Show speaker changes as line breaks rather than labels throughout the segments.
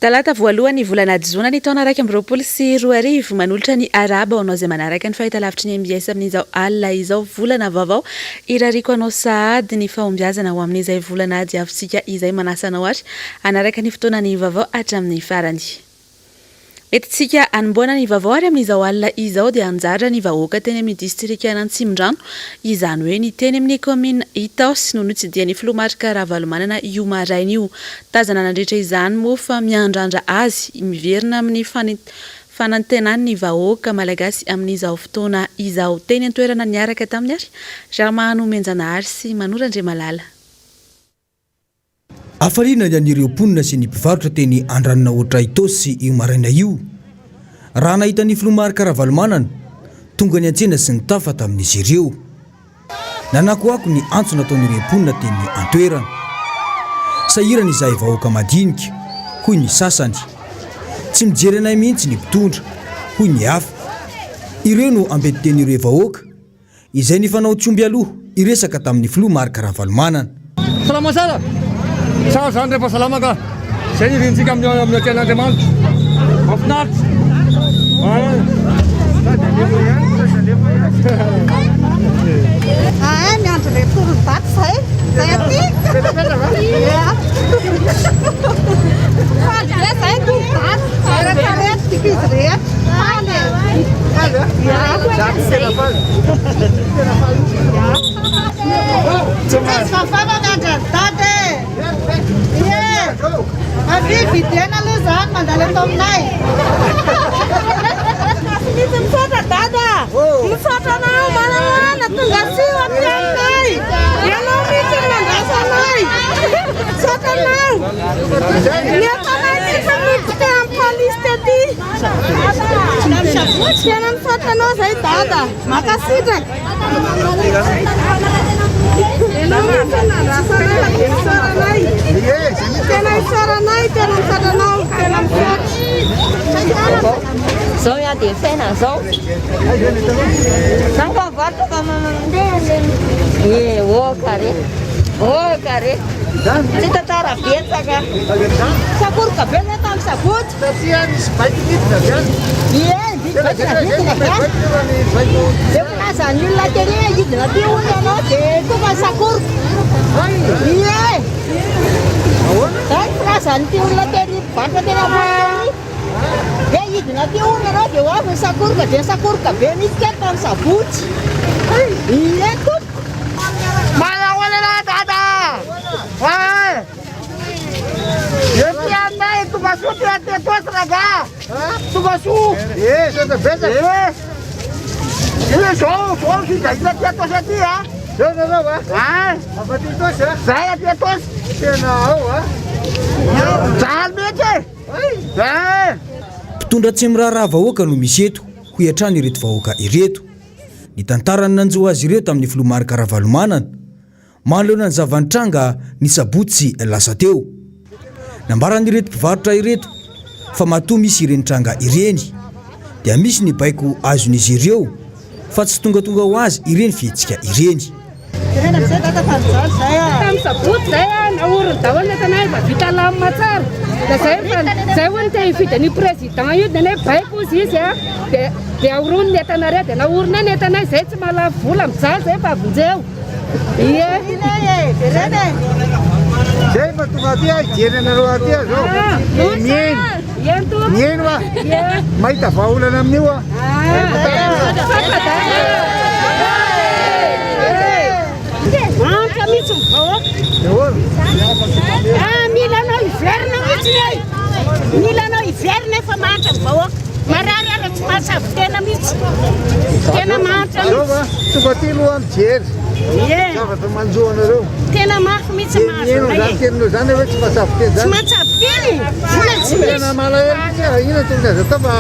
Talata voalohany volana jona ny taona 2021, manolotra ny arahaba ho anao izay manaraka ny fahitalavitry ny mbs amin'izao alina izao volana vaovao. Irariako anao sahady ny fahombiazana ho amin'izay volana diavintsika izay. Manasa anao ary hanaraka ny fotoanan'ny vaovao hatramin'ny farany. Entintsika hanombohana ny vaovao ary amin'izao alina izao dia anjara ny vahoaka teny amin'ny distrikan'Antsimondrano, izany hoe ny teny amin'ny kaominina Itaosy no notsidihan'ny filoha Marc Ravalomanana io maraina io. Tazana nandritra izany moa fa miandrandra azy miverina amin'ny fanantenany ny vahoaka malagasy amin'izao fotoana izao. Teny an-toerana niaraka taminy ary Ramanomenjanahary sy Mano Randriamalala.
Hafaliana ny an'ireo mponina sy ny mpivarotra teny Andranonahoatra Itaosy io maraina io, raha nahita ny filoha Marc Ravalomanana tonga niantsena sy nitafa tamin'izy ireo. Nanakoako ny antso nataon'ireo mponina teny an-toerana. Sahirana izahay vahoaka madinika, hoy ny sasany. Tsy mijery anay mihitsy ny mpitondra, hoy ny hafa. Ireo no ambetiten'ireo vahoaka. Izay nifanao tsy omby aloha hiresaka tamin'ny filoha Marc Ravalomanana.
Salama tsara! Tsara zany rehefa salama ka! Zay ny irintsika amin'ny amin'ny atrehan'Andriamanitra. Mahafinaritra!
Ahay miandry retour ny daty zay, zay aty. Ia. Faly be zay ny daty, rehetra rehetra tiako izy rehetra. Faly e. Tena misaotra anao zay dada. Mankasitraka. Ianao mihitsy no nandrasanay fa dia isaoranay. Tena isaoranay, tena misaotra anao, tena misaotra.
Zao ny ady fiainana zao. Zany ka mivarotra ka mandeha le. Eh, oh kare. Oh kare. Tsy tantara betsaka. Sakoroka be zay tamin'ny sabotsy.
Satria nisy baiko nidina avy any.
Ie, nisy baiko nidina avy any. Dia milaza ny olona tery hoe hidina aty hono ianao dia tonga ny sakoroka. Ie. Zay ny filazan'ity olona tery mpivarotra teny ambony tery. Hoe hidina aty hono ianao dia ho avy ny sakoroka dia nisakoroka be mihitsy kely tamin'ny sabotsy. Ie tompoko.
Manahoana ianao dada? Ety aminay tonga soa ty aty Itaosy rangah. Tonga soa. Eh, misaotra betsaka. Eh. Io zao, zao fijaliana aty Itaosy aty a. Zao nareo a. Ah. Avy aty Itaosy a. Zay aty Itaosy. Tena ao a. Jaly mihitsy e. Eh.
Mpitondra tsy miraharaha vahoaka no misy eto, hoy hatrany ireto vahoaka ireto. Nitantara ny nanjo azy ireo tamin'ny filoha Marc Ravalomanana. Manoloana ny zava-nitranga ny sabotsy lasa teo. Nambaran'ireto mpivarotra ireto fa matoa misy ireny tranga ireny dia misy ny baiko azon'izy ireo fa tsy tongatonga ho azy ireny fihetsika ireny.
Tamin'ny sabotsy zay a, nahoriny daholo ny entanay efa vita lamina tsara. Dia zay efa zay hono te hifidy an'io président io dia hoe baiko hozy izy a, dia dia ahorony ny entanareo dia nahorinay ny entanay zay tsy mahalafo vola mijaly zay fa vonjeo. Ie.
Zay fa tonga aty aho hijery anareo aty aho zao. Mihaino. Mihaino aho. Mahita vahaolana amin'io aho.
Mahantra mihitsy ny vahoaka. Ah, mila anao hiverina mihitsy e. Mila anao hiverina efa mahantra ny vahoaka. Marary ara tsy mahatsabo tena mihitsy. Tena mahantra mihitsy.
Tonga aty aloha mijery.
Ie.
Zavatra manjo anareo.
Tena mafy mihitsy mahazo
Mihaino
anay.
zany teninao zany hoe tsy mahatsabo tena
Tsy
zany.
mahatsabo tena e. Vola tsy misy.
Tena malahelo mihitsy aho. Inona tokony azo atao fa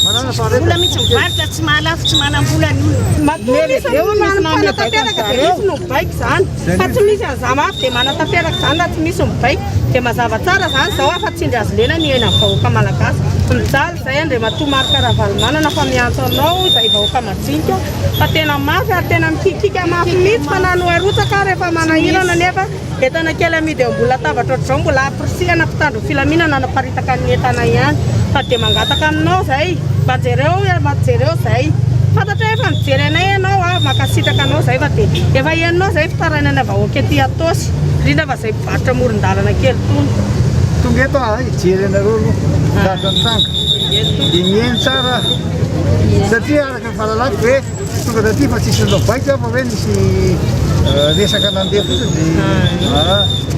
manaraka.
Tsisy vola mihitsy mivarotra, tsy mahalafo, tsy manam-bola ny olona.
Matoa misy ny manatanteraka dia misy no mibaiko izany. Fa tsy misy an'izany mafy dia manatanteraka izany raha tsy misy mibaiko. Dia mazava tsara izany izao afa tsindry azo lena ny iainan'ny vahoaka malagasy. Mijaly izay Andriamatoa Marc Ravalomanana fa miantso anao izay vahoaka majinika fa tena mafy ary tena mikikiaka mafy mihitsy fa na no arotsaka ary efa manahirana nefa Entana kely amidy eo ambony latabatra ohatr'izao mbola ampirisihana mpitandro ny filaminana hanaparitaka ny entana ihany fa dia mangataka aminao izay mba jereo mba jereo izay fantatray hoe efa mijery anay ianao a mankasitraka anao izay fa dia efa henonao izay fitarainana vahoaka ety Ataosy indrindra fa izay mpivarotra amoron-dalana kely itony.
Tonga eto aho hijery anareo aloha zavatra nitranga dia nihaino tsara aho satria araka ny fahalalako ve Tonga taty fa tsisy nanao baiko aho fa hoe nisy resaka nandeha fotsiny dia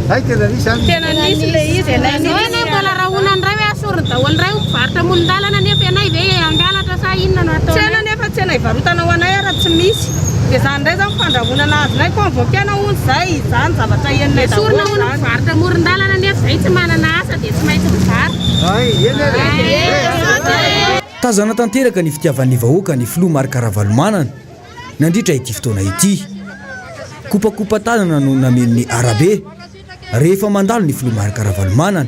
hay tena nisy zany.
Tena nisy le izy e.
Zao ianay mbola rahona indray hoe asoriny daholo indray ho mpivarotra amoron-dalana nefa ianay ve hangalatra sa inona no ataonay.
Tsena nefa tsena hivarotana ho anay ara tsy misy. Dia zany indray zany fandrahonana azonay convoquer-na hono zay, izany zavatra henonay daholo
Esorina hono
zany.
mpivarotra amoron-dalana nefa zay tsy manana asa dia tsy maintsy mivarotra.
Hay, eny ary e.
Tazana tanteraka ny fitiavan'ny vahoaka ny filoha Marc Ravalomanana nandritra ity fotoana ity. Kopakopa-tanana no nameno ny arabe rehefa mandalo ny filoha Marc Ravalomanana.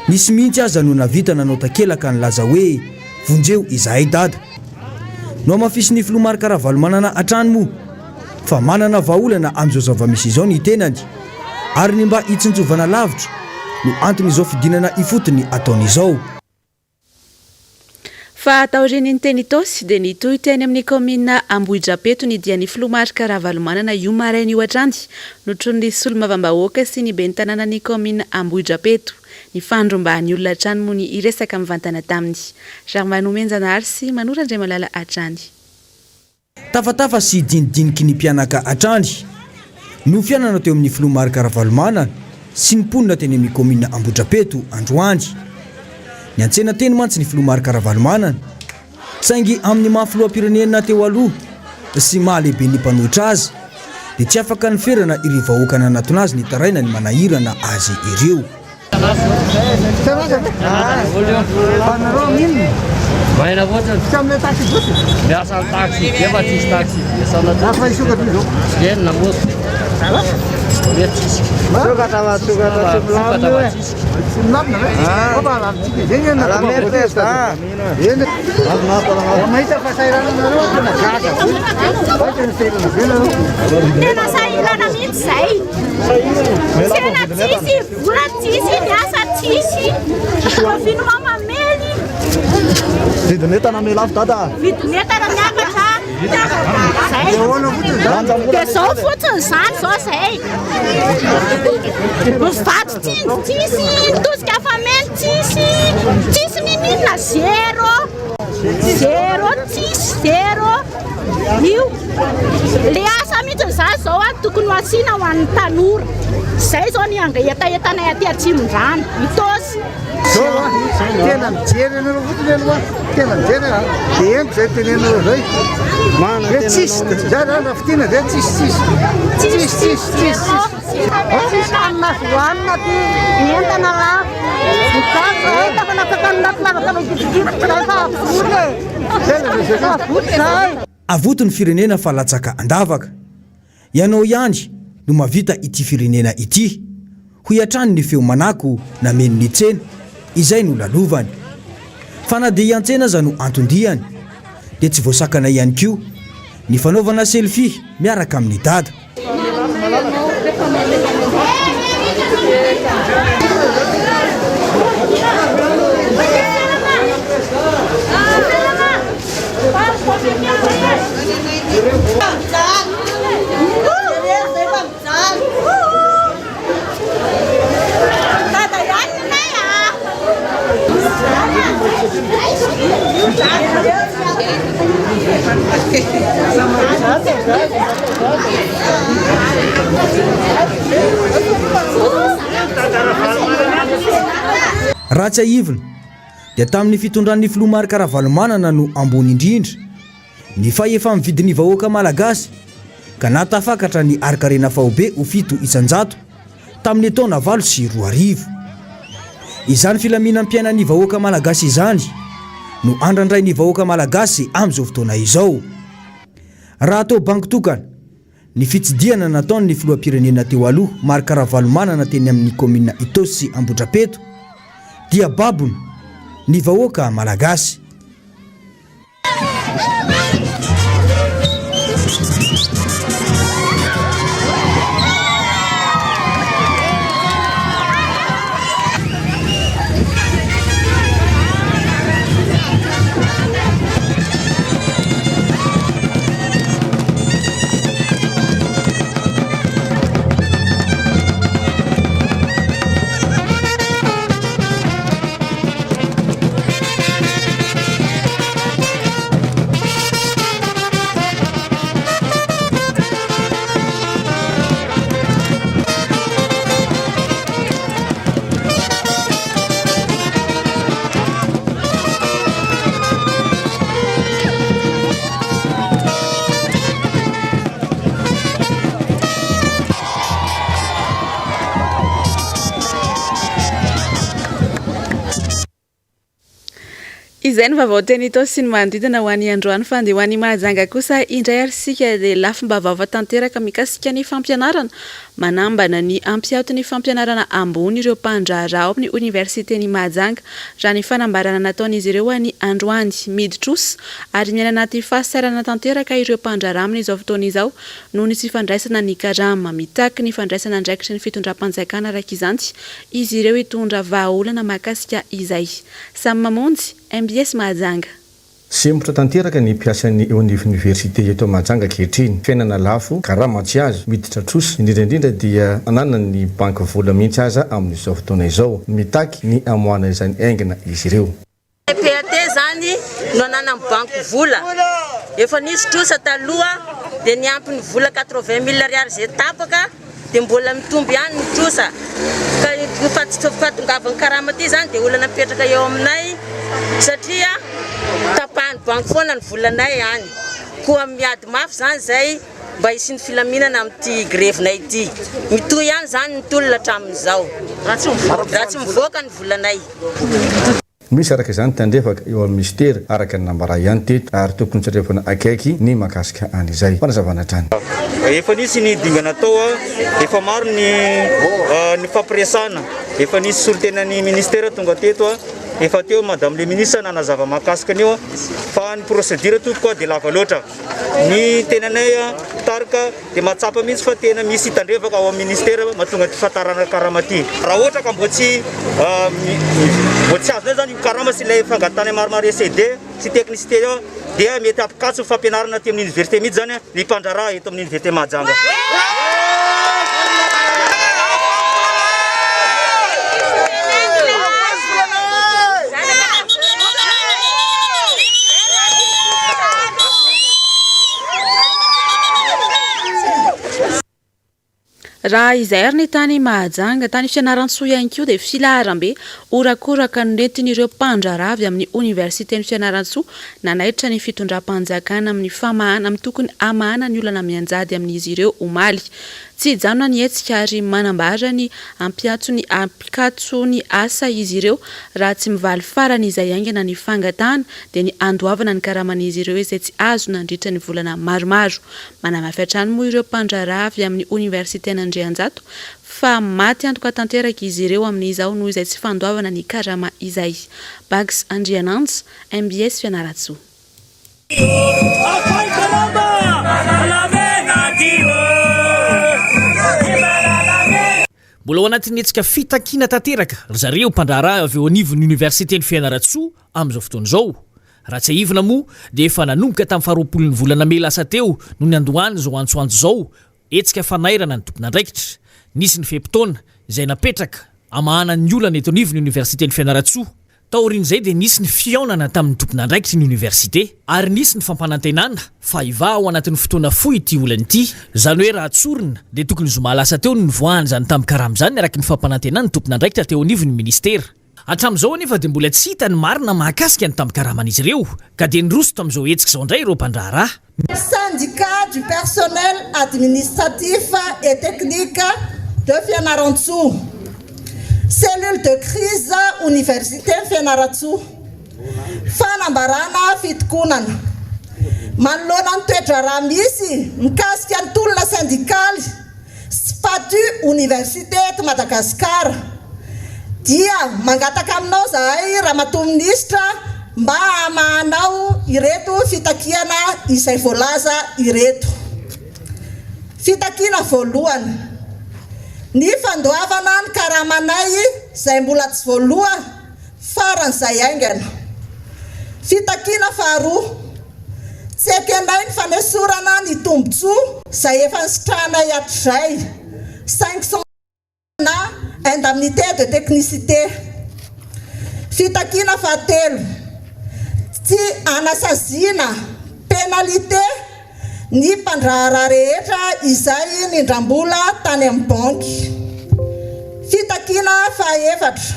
Nisy mihitsy aza no navita nanao takelaka nilaza hoe vonjeo izahay dada. Nohamafisin'ny filoha Marc Ravalomanana hatrany moa fa manana vahaolana amin'izao zava-misy izao ny tenany ary ny mba hitsinjovana lavitra no anton'izao fidinana ifotony ataony izao.
Fa taorian'iny teny Itaosy dia nitohy teny amin'ny kaominina Ambohidrapeto ny dian'ny filoha Marc Ravalomanana io maraina io hatrany, notronin'ny solombavambahoaka sy ny ben'ny tanànan'ny kaominina Ambohidrapeto. Nifandrombahan'ny olona hatrany moa ny hiresaka mivantana taminy. Germain Nomenjanahary sy Mano Randriamalala hatrany.
Tafatafa sy dinidiniky ny mpianaka hatrany no fiainana teo amin'ny filoha Marc Ravalomanana sy ny mponina teny amin'ny kaominina Ambohidrapeto androany. Niantsena teny mantsy ny filoha Marc Ravalomanana saingy amin'ny maha filoham-pirenena teo aloha sy maha lehiben'ny mpanohitra azy dia tsy afaka niferana ireo vahoaka nanatona azy nitaraina ny manahirana azy ireo.
Tena sahirana mihitsy zay. Tsena tsisy, vola tsisy, ny asa tsisy. Confinement mamely.
Vidin'entana mihalafo dada.
Vidin'entana miakatra. Zay. Dia zao fotsiny zany zao zay. Mivatsy tsindry tsisy, ny tosika fameno tsisy, tsisy niniana zéro. Zéro tsisy zéro. Io le asa mihitsy zany zao a tokony ho asiana ho an'ny tanora. Zay zao ny hetahetanay aty Atsimondrano, Itaosy.
Zao a, tena mijery anareo fotsiny aloha, tena mijery a, dia entiko zay tenenareo zay. Hoe tsisy, za zany raha fitina zay tsisy tsisy. Tsisy tsisy tsisy tsisy.
Tsisy hanina azo hohanina aty, ny entana lafo, mijaly zahay tafanapaka ny lafo lavaka mikitikitika zahay fa avory e.
Avoto ny firenena fa latsaka andavaka. Ianao ihany no mavita ity firenena ity, hoy hatrany ny feo manako nameno ny tsena, izay nolalovany. Fa na dia hiantsena aza no anton-diany, dia tsy voasakana ihany koa ny fanaovana selfie miaraka amin'i Dada. Raha tsiahivina dia tamin'ny fitondran'ny filoha Marc Ravalomanana no ambony indrindra ny fahefa-mividin'ny vahoaka malagasy ka nahatafakatra ny harin-karena faobe ho 7% tamin'ny taona 2008. Izany filaminam-piainan'ny vahoaka malagasy izany no andrandrain'ny vahoaka malagasy amin'izao fotoana izao. Raha atao banky tokana, ny fitsidihana nataon'ny filoham-pirenena teo aloha Marc Ravalomanana teny amin'ny kaominina Itaosy sy Ambohidrapeto dia babony ny vahoaka malagasy.
Izay ny vaovao teny Itaosy sy ny manodidina ho an'ny androany fa andeha ho any Mahajanga kosa indray ary isika dia lafim-baovao tanteraka mikasika ny fampianarana. Manambana ny hampiato ny fampianarana ambony ireo mpandraharaha ao amin'ny oniversiten'i Mahajanga, raha ny fanambarana nataon'izy ireo any androany. Midi-trosa ary miaina anaty fahasahiranana tanteraka ireo mpandraharaha amin'izao fotoana izao noho ny tsy fandraisana ny karama. Mitaky ny fandraisana andraikitry ny fitondram-panjakana araka izany izy ireo hitondra vahaolana mahakasika izay. Samy mamonjy, mbs Mahajanga.
Sempotra tanteraka ny mpiasan'ny eo anivon'ny oniversite eto Mahajanga ankehitriny. Fiainana lafo, karama tsy azo, miditra trosa, indrindra indrindra dia ananan'ny banky vola mihitsy aza amin'izao fotoana izao. Mitaky ny hamoahana izany haingana izy ireo.
PAT izany no ananan'ny banky vola. Efa nisy trosa taloha dia niampy ny vola 80 mille ariary izay tapaka. dia mbola mitombo ihany ny trosa ka io fahatongavan'ny karama ity izany dia olana mipetraka eo aminay satria tapahan'ny banky foana ny volanay any koa miady mafy izany izay mba hisian'ny filaminana amin'ity grevinay ity mitohy ihany izany ny tolona hatramin'izao raha tsy mivoaka ny volanay.
Misy araka izany tandrefaka eo amin'ny minisitera araka ny nambara ihany teto ary tokony tandrefana akaiky ny mahakasika an'izay. Fanazavana hatrany.
Efa nisy ny dingana atao, efa maro ny nifampiresahana, efa nisy solontenan'ny ministera tonga teto, efa teo madame le ministre nanazava mahakasika an'io fa ny procédure tompoko dia lava loatra. Ny tenanay mpitarika dia mahatsapa mihitsy fa tena misy tandrevaka ao amin'ny ministera mahatonga ity fahatarana karama ity. Raha ohatra ka mbola tsy mbola tsy azonay izany io karama sy ilay fangatahana maromaro ECD sy technicité io dia mety hampikatso ny fampianarana aty amin'ny université mihitsy izany ny mpandraharaha eto amin'ny université Mahajanga.
Raha izay ary ny tany Mahajanga, tany Fianarantsoa ihany koa dia filaharambe horakoraka no nentin'ireo mpandraharaha avy amin'ny oniversiten'i Fianarantsoa nanaitra ny fitondram-panjakana amin'ny famahana amin'ny tokony hamahana ny olana mianjady amin'izy ireo omaly. Tsy hijanona ny hetsika ary manambara ny hampiantso ny hampikatso ny asa izy ireo raha tsy mivaly farany izay haingana ny fangatahana dia ny handoavana ny karaman'izy ireo izay tsy azo nandritra ny volana maromaro. Manamafy hatrany moa ireo mpandraharaha avy amin'ny oniversiten'Andrianjato fa maty antoka tanteraka izy ireo amin'izao noho izay tsy fandoavana ny karama izay. Bags Andriananja, mbs Fianarantsoa.
Mbola ao anatin'ny hetsika fitakiana tanteraka ry zareo mpandraharaha avy eo anivon'ny oniversiten'i Fianarantsoa amin'izao fotoana izao. Raha tsiahivina moa dia efa nanomboka tamin'ny faharoapolon'ny volana mey lasa teo no niandohany izao antsoantso izao, hetsika fanairana ny tompon'andraikitra. Nisy ny fe-potoana izay napetraka hamahana ny olana eto anivon'ny oniversiten'i Fianarantsoa. Taorian'izay dia nisy ny fihaonana tamin'ny tompon'andraikitry ny oniversite ary nisy ny fampanantenana fa hivaha ao anatin'ny fotoana fohy ity olana ity. Izany hoe raha tsorina dia tokony zoma lasa teo no nivoahan'izany tambin-karama izany araka ny fampanantenan'ny tompon'andraikitra teo anivon'ny minisitera. Hatramin'izao anefa dia mbola tsy hita ny marina mahakasika ny tambin-karaman'izy ireo ka dia niroso tamin'izao hetsika izao indray ireo mpandraharaha.
Syndicat du personnel administratif et technique de Fianarantsoa, Cellule de crise Oniversiten'i Fianarantsoa. Fanambarana fitokonana. Manoloana ny toe-draharaha misy mikasika ny tolona sendikaly Spatu Oniversite eto Madagasikara dia mangataka aminao zahay Ramatoa Minisitra mba hamahanao ireto fitakiana izay voalaza ireto. Fitakiana voalohany, ny fandoavana ny karamanay izay mbola tsy voaloa faran'izay haingana. Fitakiana faharoa, tsy ekenay ny fanesorana ny tombontsoa izay efa nisitrahanay hatrizay, 500 na indemnité de technicité. Fitakiana fahatelo, tsy anasaziana, pénalité, ny mpandraharaha rehetra izay nindram-bola tany amin'ny banky. Fitakiana fahaefatra,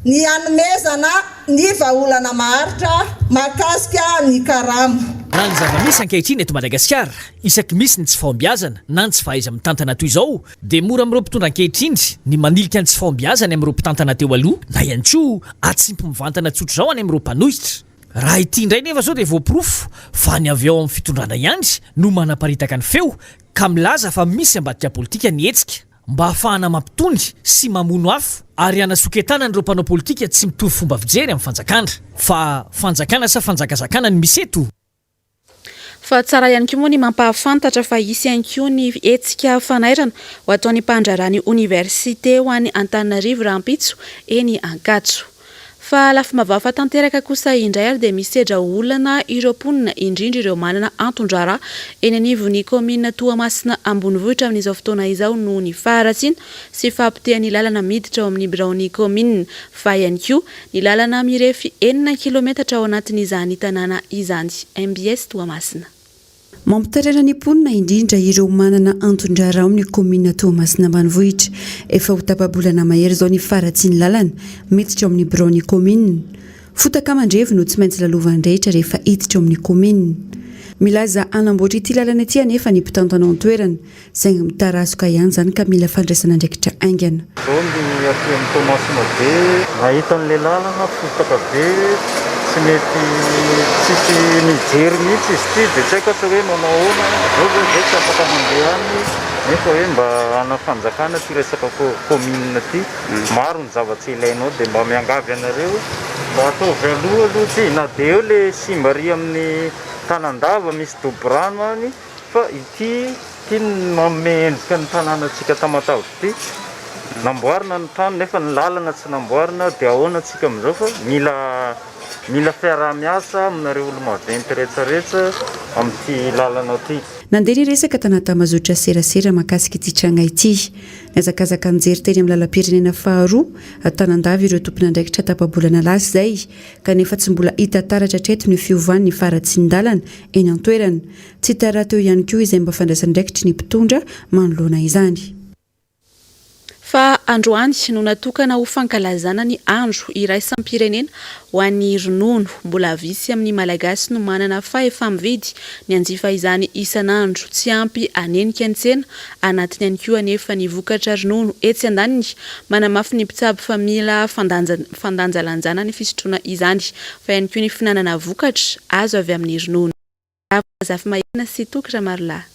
ny hanomezana ny vahaolana maharitra mahakasika ny karama.
Raha ny zava-misy ankehitriny eto Madagasikara, isaky misy ny tsy fahombiazana na ny tsy fahaiza-mitantana toy izao dia mora amin'ireo mpitondra ankehitriny ny manilika ny tsy fahombiazany amin'ireo mpitantana teo aloha na ihany koa atsimpy mivantana tsotr'izao any amin'ireo mpanohitra. Raha ity indray nefa izao dia voaporofo fa ny avy ao amin'ny fitondrana ihany no manaparitaka ny feo ka milaza fa misy ambadika politika ny hetsika mba hahafahana mampitony sy mamono afo ary hanasoketana an'ireo mpanao politika tsy mitovy fomba fijery amin'ny fanjakana. Fa fanjakana sa fanjakazakana no misy eto?
Fa tsara ihany koa moa ny mampahafantatra fa hisy ihany koa ny hetsika fanairana ho ataon'ny mpandraharaha ny oniversite ho any Antananarivo rahampitso eny Ankatso. Fa lafim-baovao tanteraka kosa indray ary dia misedra olana ireo mponina indrindra ireo manana anton-draharaha eny anivon'ny kaominina Toamasina ambonivohitra amin'izao fotoana izao noho ny faharatsiana sy fahapotehan'ny lalana miditra ao amin'ny biraon'ny kaominina fa ihany koa Ny lalana mirefy enina kilometatra ao anatin'izany tanàna izany. Mbs Toamasina.
Mampitaraina ny mponina indrindra ireo manana anton-draharaha ao amin'ny kaominina Toamasina ambanivohitra. Efa ho tapa-bolana mahery izao ny faharatsian'ny lalana miditra ao amin'ny biraon'ny kaominina. Fotaka aman-drevy no tsy maintsy lalovan'ny rehetra rehefa hiditra ao amin'ny kaominina. Milaza hanamboatra ity lalana ity anefa ny mpitantana ao an-toerana. Saingy mitarazoka ihany izany ka mila fandraisana andraikitra haingana.
Zao ny aty amin'ny Toamasina be nahita an'ilay lalana fotaka be tsy mety tsisy mijery mihitsy izy ity dia tsy haiko asa hoe manao ahoana zao zao zay tsy afaka mandeha any nefa hoe mba ana fanjakana ity resaka commune ity maro ny zavatra ilainao dia mba miangavy anareo mba ataovy aloha aloha ity na dia eo le simba ary amin'ny Tanandava misy dobo rano any Fa ity ity no manome endrika ny tanànantsika Tamatave ity. Namboarina ny trano nefa ny lalana tsy namboarina dia ahoana tsika amin'izao fa mila mila fiaraha-miasa aminareo olo-maventy rehetrarehetra amin'ity lalana ity.
Nandeha ny resaka tanaty tambazotra serasera mahakasika ity tranga ity. Nihazakazaka nijery teny amin'ny lalam-pirenena faharoa Tanandava ireo tompon'andraikitra tapa-bolana lasa izay kanefa tsy mbola hita taratra hatreto ny fiovan'ny faharatsian-dalana eny an-toerana. Tsy hita rahateo ihany koa izay mba fandraisan'andraikitry ny mpitondra manoloana izany.
Fa androany no natokana ho fankalazana ny andro iraisam-pirenena ho an'ny ronono. Mbola vitsy amin'ny Malagasy no manana fahefa-mividy ny hanjifa izany isan'andro. Tsy ampy hanenika ny tsena anatiny ihany koa anefa ny vokatra ronono. Etsy andaniny, manamafy ny mpitsabo fa mila fandanjalanjana ny fisotroana izany fa ihany koa ny fihinanana vokatra azo avy amin'ny ronono. Razafimaherina sy Toky Ramarolahy.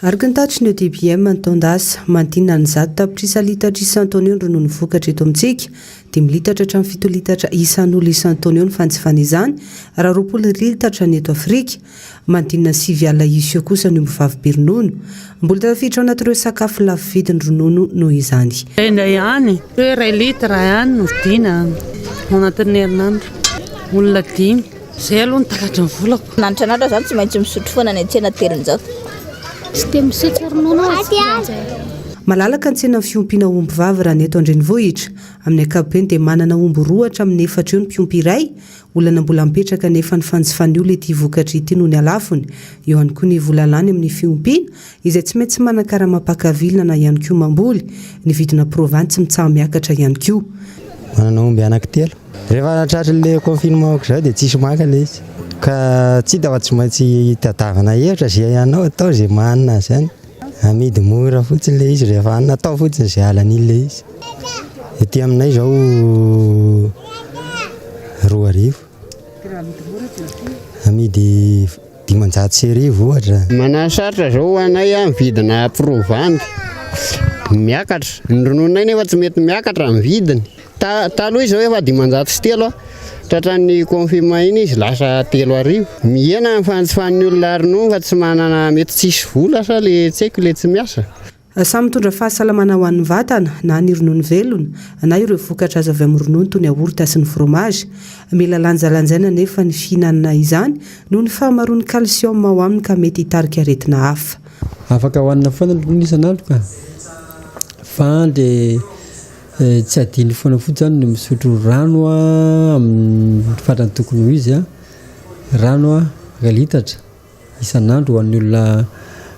Araka ny tatitry ny EDBM ny taon-dasa, manodidina ny 100 tapitrisa litatra isan-taona eo ny ronono vokatra eto amintsika. Dimy litatra hatramin'ny fito litatra isan'olona isan-taona eo ny fanjifana izany, raha 20 litatra ny eto Afrika. Manodidina ny 9 alina isa eo kosa ny ombivavy be ronono. Mbola tafiditra ao anatin'ireo sakafo lafo vidy ny ronono noho izany.
Indraindray ihany, hoe iray litre ihany no vidiana ao anatin'ny herinandro. Olona dimy. Zay aloha no takatry ny volako.
Nanitranatra zany tsy maintsy misotro foana any an-tsena 300.
Tsy dia misotro ronono aho tsy indraindray.
Malalaka ny tsenan'ny fiompiana omby vavy raha ny eto an-drenivohitra. Amin'ny ankapobeny dia manana omby roa hatramin'ny efatra eo ny mpiompy iray. Olana mbola mipetraka anefa ny fanjifan'ny olona ity vokatra ity noho ny halafony. Eo ihany koa ny vola lany amin'ny fiompiana izay tsy maintsy manan-karama mpaka vilona na ihany koa mamboly. Ny vidina provantsy tsy mitsaha-miakatra ihany koa.
Manana omby anankitelo. Rehefa tratran'le confinement ohatr'izao dia tsisy maka le izy. Ka tsy hita fa tsy maintsy itadiavana hevitra ze anao atao ze mahanina azy any. Amidy mora fotsiny le izy rehefa hanina, atao fotsiny ze halan'iny le izy. Ety aminay zao 2000. Amidy 1500 ohatra.
Manasarotra zao ho anay ny vidina provandy miakatra, ny ronononay nefa tsy mety miakatra ny vidiny. Taloha izy zao efa 503 tratran'ny confinement iny izy lasa 3000. Mihena ny fanjifan'ny olona ronono fa tsy manana mety tsisy vola sa le tsy haiko le tsy miasa.
Samy mitondra fahasalamana ho an'ny vatana, na ny ronono velona, na ireo vokatra azo avy amin'ny ronono toy ny yaourt sy ny fromage. Mila lanjalanjaina anefa ny fihinanana izany noho ny fahamaroan'ny calcium ao aminy ka mety hitarika aretina hafa.
Afaka hohanina foana ny ronono isan'andro ka! Fa le tsy adino foana fotsiny zany ny misotro rano amin'ny farany tokony ho izy an, rano iray litatra. isan'andro ho an'ny olona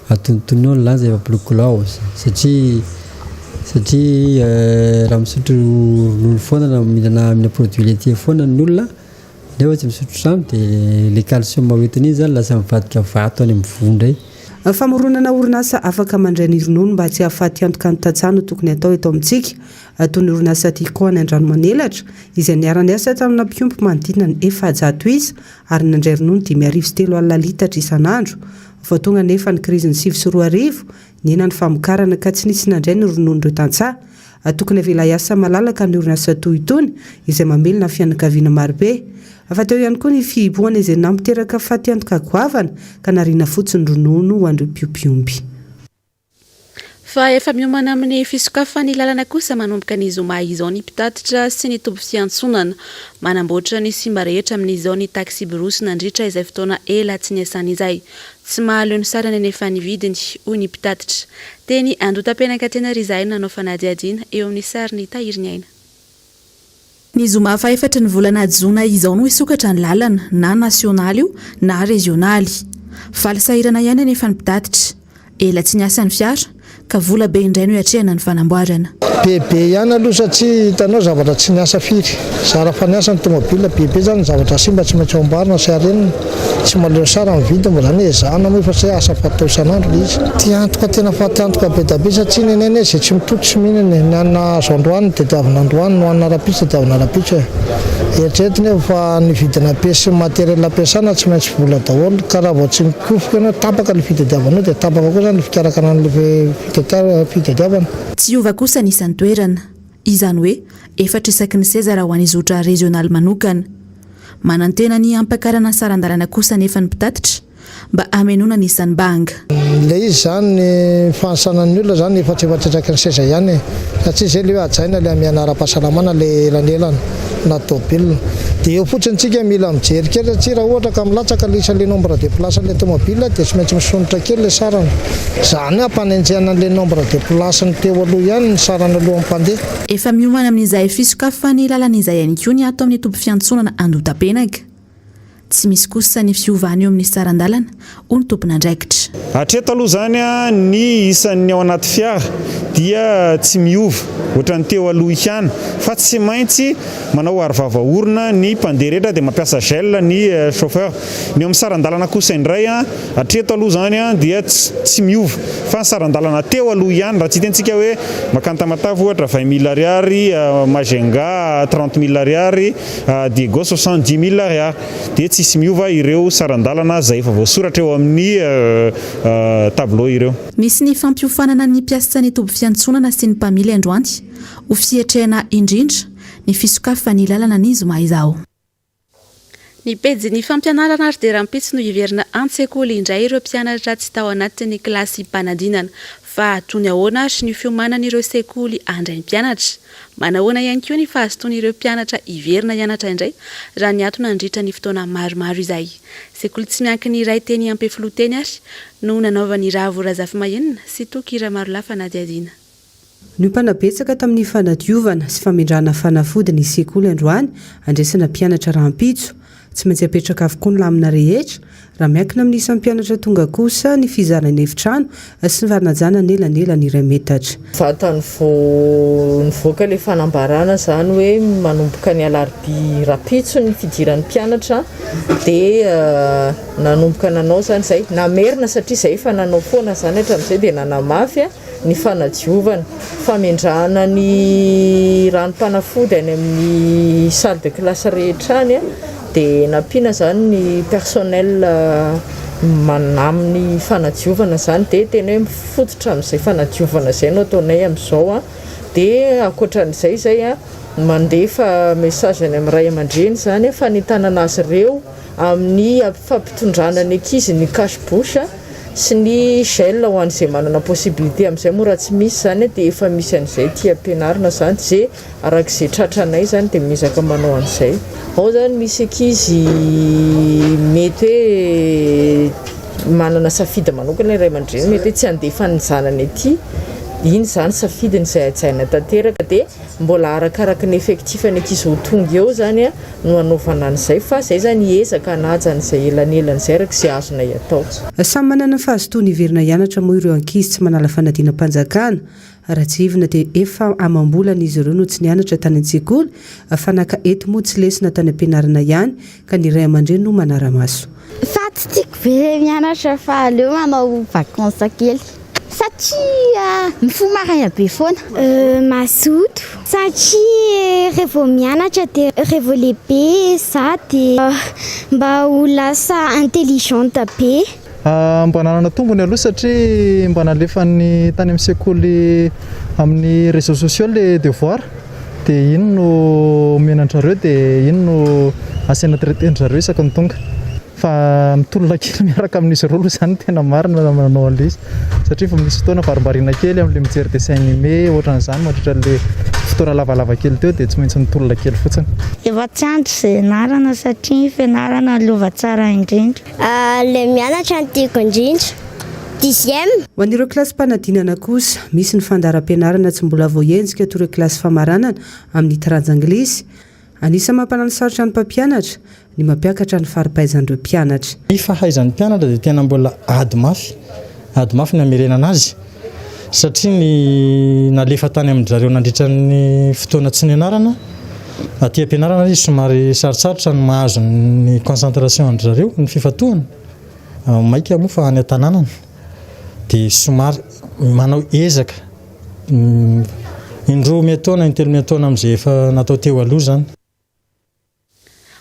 atonontonony eo ny lanja 40 kilao satria satria raha misotro ronono foana na mihinana mihinana produit laitier foana ny olona nefa tsy misotro rano dia le calcium hoentiny iny zany lasa mivadika vato any amin'ny voa indray.
Famoronana orinasa afaka mandray ny ronono mba tsy hahafaty antoka ny tantsaha no tokony hatao eto amintsika, toy ny orinasa Tiko any Andranomanelatra, izay niara-niasa tamina mpiompy manodidina ny 400 isa ary nandray ronono 3005 litatra isan'andro. Vao tonga anefa ny krizin'ny 2009, nihena ny famokarana ka tsy nisy nandray ny rononon'ireo tantsaha. Tokony avela hiasa malalaka ny orinasa toy itony, izay mamelona fianakaviana marobe. Fa teo ihany koa ny fihibohana izay nampiteraka fatiantoka goavana ka nariana fotsiny ronono ho an'ireo mpiompy omby.
Fa efa miomana amin'ny fisokafan'ny lalana kosa manomboka ny zoma izao ny mpitatitra sy ny toby fiantsonana. Manamboatra ny simba rehetra amin'izao ny taksiborosy nandritra izay fotoana ela tsy niasany izay. Tsy mahaleo ny sarany anefa ny vidiny, hoy ny mpitatitra. Teny Andotapenaka teny ary izahay no nanao fanadihadiana eo amin'ny sarin'i Tahiriniaina. Ny zoma fahefatry ny volana jona izao no hisokatra ny lalana, na nasionaly io na rezionaly. Faly sahirana ihany anefa ny mpitatitra. Ela tsy niasa ny fiara, ka vola be indray no hiatrehana ny fanamboarana.
Bebe ihany aloha satria hitanao zavatra tsy niasa firy. Zara fa niasa ny tomobile, bebe zany ny zavatra simba tsy maintsy amboarina sy arenina. Tsy mahaleo sara ny vidiny fa zany hoe ezahana moa fa tsy hoe asa fatao isan'andro le izy. Ty antoka tena faty antoka be da be satria nenay anie zay tsy mitoto tsy mihinana e, ny hanina azo androany no tadiavina androany, ny hohanina rahampitso tadiavina rahampitso e. Eritrereto nefa fa ny vidina pièce sy ny matériel ampiasana tsy maintsy vola daholo ka raha vao tsy mikofoka ianao tapaka le fitadiavanao dia tapaka koa zany le fikarakarana an'le fitadiavana.
Tsy hiova kosa ny isan'ny toerana. Izany hoe efatra isaky ny seza raha ho an'ny zotra rezionaly manokana. Manantena ny hampakarana ny saran-dalana kosa anefa ny mpitatitra mba hamenoana ny isan'ny banga.
Ilay izy izany ny fahasanan'ny olona izany efa tsy efa tratran'ny ny seza ihany e! Satria izay ilay hoe hajaina ilay hamehana ara-pahasalamana ilay elanelana na tôbila. Dia eo fotsiny tsika mila mijery kely satria raha ohatra ka milatsaka ilay isan'ilay nombre de place an'ilay tômôbila dia tsy maintsy misondrotra kely ilay sarany. Izany hoe ampanenjehana an'ilay nombre de place ny teo aloha ihany ny sarany alohan'ny mpandeha.
Efa miomana amin'izay fisokafan'ny lalana izay ihany koa ny ato amin'ny toby fiantsonana Andotapenaka. Tsy misy kosa ny fiovana eo amin'ny saran-dalana, hoy ny tompon'andraikitra.
Hatreto aloha izany ny isan'ny ao anaty fiara dia tsy miova ohatran'ny teo aloha ihany fa tsy maintsy manao arovava orona ny mpandeha rehetra dia mampiasa gel ny chauffeur. Ny eo amin'ny saran-dalana kosa indray hatreto aloha izany dia tsy miova fa ny saran-dalana teo aloha ihany raha tsy hitentsika hoe makany Tamatave ohatra vingt mille ariary, Majunga trente mille ariary, Diego soixante dix mille ariary dia tsisy miova ireo saran-dalana izay efa voasoratra eo amin'ny tableau ireo.
Misy ny fampiofanana ny mpiasan'ny toby fiantsonana sy ny mpamily androany ho fiatrehana indrindra ny fisokafan'ny lalana ny zoma izao. Ny pejin'ny fampianarana ary dia rahampitso no hiverina an-tsekoly indray ireo mpianatra tsy tao anatin'ny kilasim-panadinana. Fa toy ny ahoana ary ny fiomanan'ireo sekoly handray ny mpianatra? Manahoana ihany koa ny fahazotoan'ireo mpianatra hiverina hianatra indray raha niato nandritra ny fotoana maromaro izay? Sekoly tsy miankina iray teny Ampefiloha teny ary no nanaovan'i Ravo Razafimahenina sy Toky Ramarolahy fanadihadiana.
Niompana betsaka tamin'ny fanadiovana sy famendrahana fanafody ny sekoly androany handraisana mpianatra rahampitso. Tsy maintsy apetraka avokoa ny lamina rehetra. Raha miankina amin'ny isan'ny mpianatra tonga kosa ny fizarana efitrano sy ny fanajana ny elanelany iray metatra.
Vantany vao nivoaka ilay fanambarana izany hoe manomboka ny alarobia rahampitso ny fidiran'ny mpianatra dia nanomboka nanao izany izay. Namerina satria izay efa nanao foana izany hatramin'izay dia nanamafy. ny fanadiovana, famendrahana ny ranom-panafody any amin'ny salle de classe rehetra any. Dia nampiana izany ny personnel amin'ny fanadiovana izany dia tena hoe mifototra amin'izay fanadiovana izay no ataonay amin'izao. Dia ankoatran'izay izay mandefa message any amin'ny ray aman-dreny izany fanentanana azy ireo amin'ny fampitondrana ny ankizy ny cache bouche sy ny gel ho an'izay manana possibilité amin'izay moa raha tsy misy izany dia efa misy an'izay aty am-pianarana izany izay Araka izay tratranay izany dia miezaka manao an'izay. Ao izany misy ankizy mety hoe manana safidy manokana ny ray aman-dreny, mety hoe tsy handefa ny zanany aty, iny izany safidiny izay hajaina tanteraka dia mbola arakaraka ny effectif ny ankizy ho tonga eo izany no hanaovana an'izay fa izay izany hiezaka hanaja an'izay elanelana izay araka izay azonay atao.
Samy manana ny fahazotoany hiverina hianatra moa ireo ankizy tsy manala fanadinam-panjakana Raha tsiahivina dia efa amam-bolana izy ireo no tsy nianatra tany an-tsekoly fa naka enti-mody sy lesona tany am-pianarana ihany ka ny ray aman-dreny no manara-maso.
Fa tsy tiako be le mianatra fa aleo manao vacances kely satria mifoha maraina be foana.
Mazoto satria revo mianatra dia revo lehibe za dia mba ho lasa intelligente be.
Mba nanana tombony aloha satria mba nalefan'ny tany amin'ny sekoly amin'ny réseaux sociaux le devoir dia iny no omena an-dry zareo dia iny no asaina traiter-ndry zareo isaky ny tonga. Fa mitolona kely miaraka amin'izy ireo aloha izany no tena marina raha manao an'ilay izy satria vao misy fotoana varimbariana kely amin'ilay mijery dessin animé ohatran'izany mandritra an'ilay fotoana lavalava kely teo dia tsy maintsy mitolona kely fotsiny.
Efa tsy andry izay ianarana satria ny fianarana lova tsara indrindra.
Ilay mianatra no tiako indrindra. Dixième.
Ho an'ireo kilasim-panadinana kosa, misy ny fandaharam-pianarana tsy mbola voahenjika toy ireo kilasy famaranana amin'ny taranja anglisy. Anisan'ny mampanano sarotra ny mpampianatra ny mampiakatra ny fari-pahaizan'ireo mpianatra.
Ny fahaizan'ny mpianatra dia tena mbola ady mafy, ady mafy ny hamerenana azy satria ny nalefa tany amin-dry zareo nandritra ny fotoana tsy nianarana, aty am-pianarana izy somary sarotsarotra ny mahazo ny concentration an-dry zareo, ny fifantohana, maika moa fa any an-tanànana dia somary manao ezaka indroa miantaona, intelo miantaona amin'izay efa natao teo aloha izany.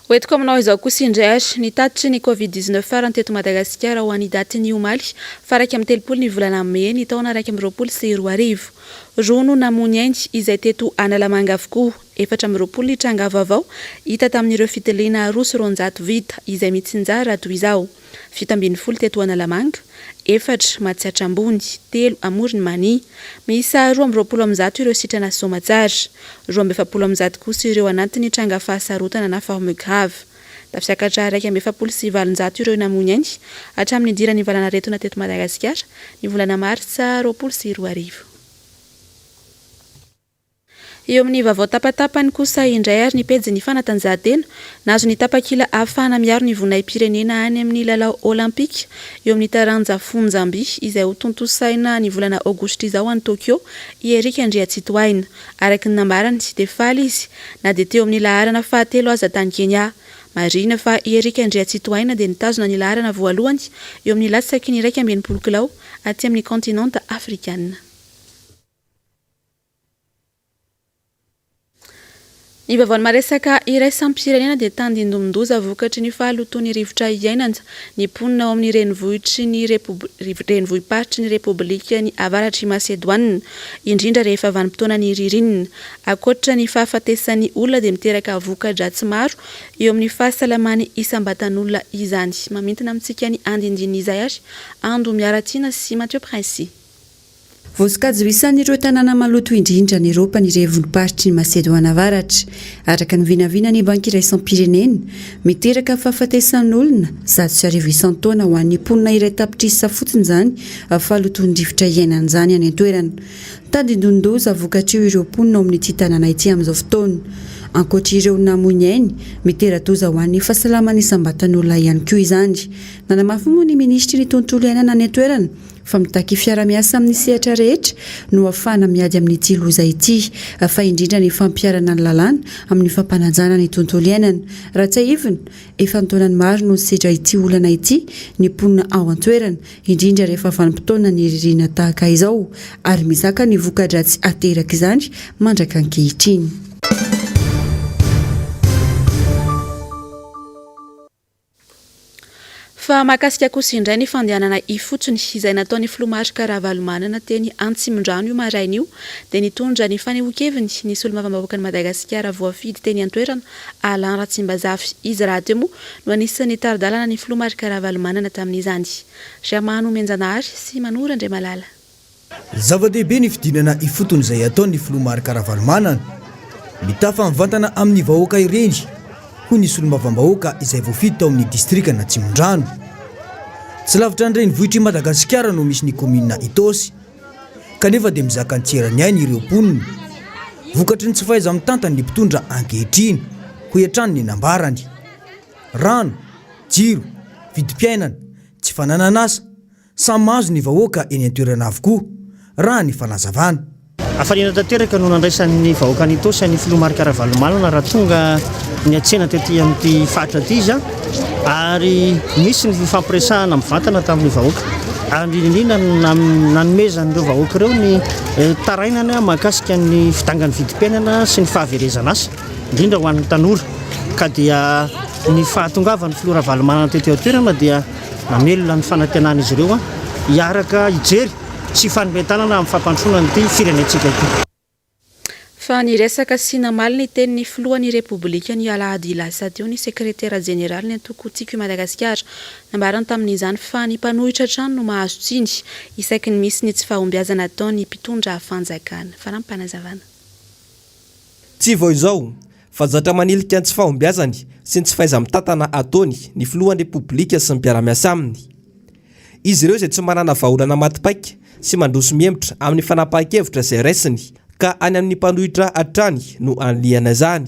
Hoentiko aminao izao kosa indray ary ny tatitry ny Covid 19 farany teto Madagasikara ho an'ny datin'ny omaly faha 31 ny volana mey ny taona 2021. Roa no namoy ny ainy izay teto Analamanga avokoa. 24 ny tranga vaovao hita tamin'ireo fitiliana 202 vita izay mitsinjara toy izao. 17 teto Analamanga, efatra Matsiatra Ambony, telo Amoron'i Mania. Miisa 122 ireo sitrana soamatsara. 142 kosa ireo anatin'ny tranga fahasarotana na forme grave. Tafiakatra 841 ireo namoy ny ainy hatramin'ny nidiran'ny valanaretina teto Madagasikara ny volana martsa 2020. Eo amin'ny vaovao tapatapany kosa indray ary ny pejin'ny fanatanjahantena. Nahazo ny tapakila ahafahana miaro ny voninahi-pirenena any amin'ny lalao Olympika eo amin'ny taranja fonjamby izay hotontosaina ny volana aogositra izao any Tokyo i Eric Andriatsitohaina. Araka ny nambarany dia faly izy na dia teo amin'ny laharana fahatelo aza tany Kenya. Marihina fa i Eric Andriatsitohaina dia nitazona ny laharana voalohany eo amin'ny latsaky ny 61 kilao aty amin'ny kaontinanta afrikana. Ny vaovaon'ny maresaka iraisam-pirenena dia tandindomin-doza vokatry ny fahalotoan'ny rivotra iainana ny mponina ao amin'ny renivohitry ny renivohi-paritry ny Repoblikan'i Avaratr'i Masedoanina, indrindra rehefa vanim-potoanan'ny ririnina. Ankoatra ny fahafatesan'ny olona dia miteraka voka-dratsy maro eo amin'ny fahasalaman'ny isam-batan'olona izany. Mamintina amintsika ny andindinin'izay ary Ando Miaratiana sy Mathieu Princi.
Voasokajy ho isan'ireo tanàna maloto indrindra any Eropa ny renivohi-paritry ny Masedoana Avaratra. Araka ny vinavinan'ny Banky Iraisam-pirenena, miteraka fahafatesan'olona 1100 isan-taona ho an'ny mponina iray tapitrisa fotsiny izany fahalotoan'ny rivotra iainana izany any an-toerana. Tandindonin-doza vokatr'io ireo mponina ao amin'ity tanàna ity amin'izao fotoana. Ankoatra ireo namoy ny ainy, mitera-doza ho an'ny fahasalaman'ny isam-batan'olona ihany koa izany. Nanamafy moa ny minisitry ny tontolo iainana any an-toerana fa mitaky fiara-miasa amin'ny sehatra rehetra no ahafahana miady amin'ity loza ity, fa indrindra ny fampiharana ny lalàna amin'ny fampanajana ny tontolo iainana. Raha tsiahivina, efa an-taonany maro no nisedra ity olana ity ny mponina ao an-toerana, indrindra rehefa vanim-potoana ny ririnina tahaka izao, ary mizaka ny voka-dratsy aterak'izany mandrak'ankehitriny.
Fa mahakasika kosa indray ny fandehanana ifotony izay nataon'ny filoha Marc Ravalomanana teny Antsimondrano io maraina io dia nitondra ny fanehoan-keviny ny solombavambahoakan'i Madagasikara voafidy teny an-toerana Alain Ratsimbazafy. Izy rahateo moa no anisan'ny nitari-dalana ny filoha Marc Ravalomanana tamin'izany. Germain Nomenjanahary sy Manoro Andriamalala.
Zava-dehibe ny fidinana ifotony izay ataon'ny filoha Marc Ravalomanana. Mitafa mivantana amin'ny vahoaka ireny, hoy ny solombavambahoaka izay voafidy tao amin'ny distrikan'Atsimondrano. Tsy lavitra ny renivohitr'i Madagasikara no misy ny kaominina Itaosy, kanefa dia mizaka ny tsy eran'ny ainy ireo mponina, vokatry ny tsy fahaiza-mitantan'ny mpitondra ankehitriny, hoy hatrany ny nambarany. Rano, jiro, vidim-piainana, tsy fananan'asa, Samy mahazo ny vahoaka eny an-toerana avokoa, raha ny fanazavana.
Hafaliana tanteraka no nandraisan'ny vahoakan'Itaosy an'ny filoha Marc Ravalomanana raha tonga niantsena tety amin'ity faritra ity izy ary nisy ny fifampiresahana mivantana tamin'ny vahoaka ary indrindra indrindra nanomezan'ireo vahoaka ireo ny tarainana mahakasika ny fidangan'ny vidim-piainana sy ny fahaverezan'asa indrindra ho an'ny tanora ka dia ny fahatongavan'ny filoha Ravalomanana teto an-toerana dia Namelona ny fanantenan'izy ireo hiaraka hijery sy hifanome tanana amin'ny fampandrosoana an'ity firenentsika ity.
Fa niresaka sy namaly ny tenin'ny filohan'ny Repoblika ny alahady lasa teo ny sekretera jeneralin'ny antoko Tiako i Madagasikara. Nambarany tamin'izany fa ny mpanohitra hatrany no mahazo tsiny isaky ny misy ny tsy fahombiazana ataon'ny mpitondra fanjakana. Fanampim-panazavana.
Tsy vao izao fa zatra manilika ny tsy fahombiazany sy ny tsy fahaiza-mitantana ataony ny filohan'ny Repoblika sy ny mpiara-miasa aminy. Izy ireo izay tsy manana vahaolana maty paika sy mandroso mihemotra amin'ny fanapahan-kevitra izay raisiny ka any amin'ny mpanohitra hatrany no anilihana izany.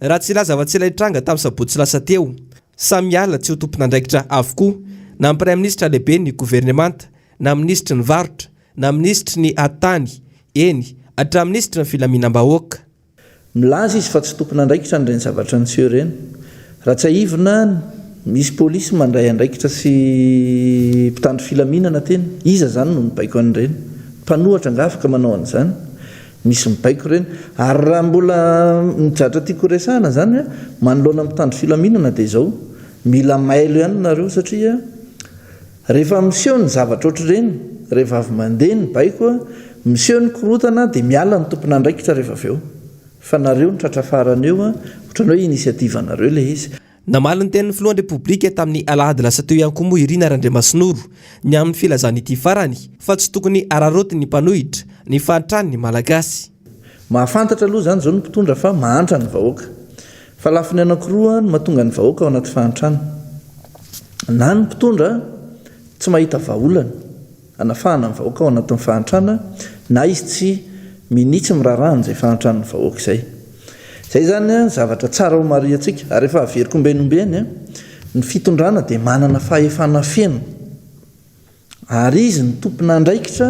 Raha tsy hilaza afa-tsy ilay tranga tamin'ny sabotsy lasa teo, samy miala tsy ho tompon'andraikitra avokoa na ny praiminisitra lehiben'ny governemanta na minisitry ny varotra na minisitry ny atitany, eny, hatramin'ny minisitry ny filaminam-bahoaka.
Milaza izy fa tsy tompon'andraikitra an'ireny zavatra niseho ireny. Raha tsiahivina, misy polisy mandray andraikitra sy mpitandro filaminana teny. Iza izany no mibaiko an'ireny? Mpanohatra angaha afaka manao an'izany? Misy mibaiko ireny. Ary raha mbola ny zavatra tiako horesahana izany, manoloana ny mpitandro filaminana dia izao, mila mailo ihany nareo satria Rehefa miseho ny zavatra ohatr'ireny, rehefa avy mandeha ny baiko, miseho ny korontana dia miala ny tompon'andraikitra rehefa avy eo. Fa nareo no tratra farany eo, ohatran'ny hoe initiative anareo ilay izy.
Namaly ny tenin'ny filohan'ny Repoblika tamin'ny alahady lasa teo ihany koa moa i Rina Randriamasinoro ny amin'ny filazan'ity farany fa tsy tokony hararaotin'ny mpanohitra ny fahantran'ny Malagasy.
Mahafantatra aloha izany izao ny mpitondra fa mahantra ny vahoaka. Fa lafiny anankiroa no mahatonga ny vahoaka ao anaty fahantrana. Na ny mpitondra tsy mahita vahaolana hanafahana ny vahoaka ao anatin'ny fahantrana na izy tsy minia tsy miraharaha an'izay fahantran'ny vahoaka izay. Izay izany zavatra tsara ho marihantsika. Ary efa averiko ombieny ombieny, ny fitondrana dia manana fahefana feno. Ary izy no tompon'andraikitra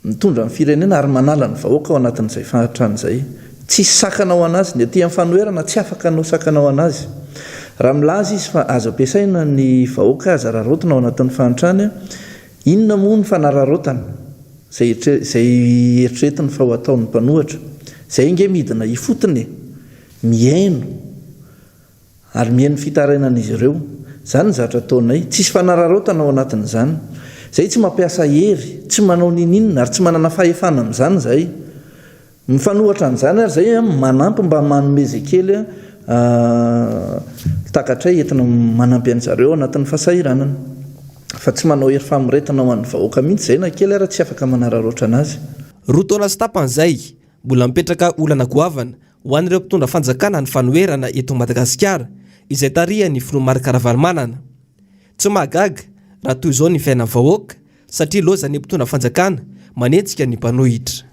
Mitondra ny firenena ary manala ny vahoaka ao anatin'izay fahantrana izay. Tsisy sakana ho an'azy. Ny aty amin'ny fanoherana tsy afaka hanao sakana ho an'azy. Raha milaza izy fa azo ampiasaina ny vahoaka aza araraotina ao anatin'ny fahantrany, inona moa ny fanararaotana izay izay eritreretiny fa ho ataon'ny mpanohatra? Izay ange midina ifotony e! Mihaino. Ary mihaino ny fitarainan'izy ireo. Izany ny zavatra ataonay. Tsisy fanararaotana ao anatin'izany. Izahay tsy mampiasa hery, tsy manao n'inon'inona ary tsy manana fahefana amin'izany izahay. Mifanohitra an'izany ary izahay manampy mba manome izay kely takatray entina manampy an-dry zareo ao anatin'ny fahasahiranana. Fa tsy manao hery famoretana ho an'ny vahoaka mihitsy izahay na kely ary tsy afaka manararaotra an'azy.
Roa taona sy tapany izay, mbola mipetraka olana goavana Ho an'ireo mpitondra fanjakana ny fanoherana eto Madagasikara izay tarihan'ny filoha Marc Ravalomanana. Tsy mahagaga raha toy izao ny fiainan'ny vahoaka satria lozan'ny mpitondra fanjakana manenjika ny mpanohitra.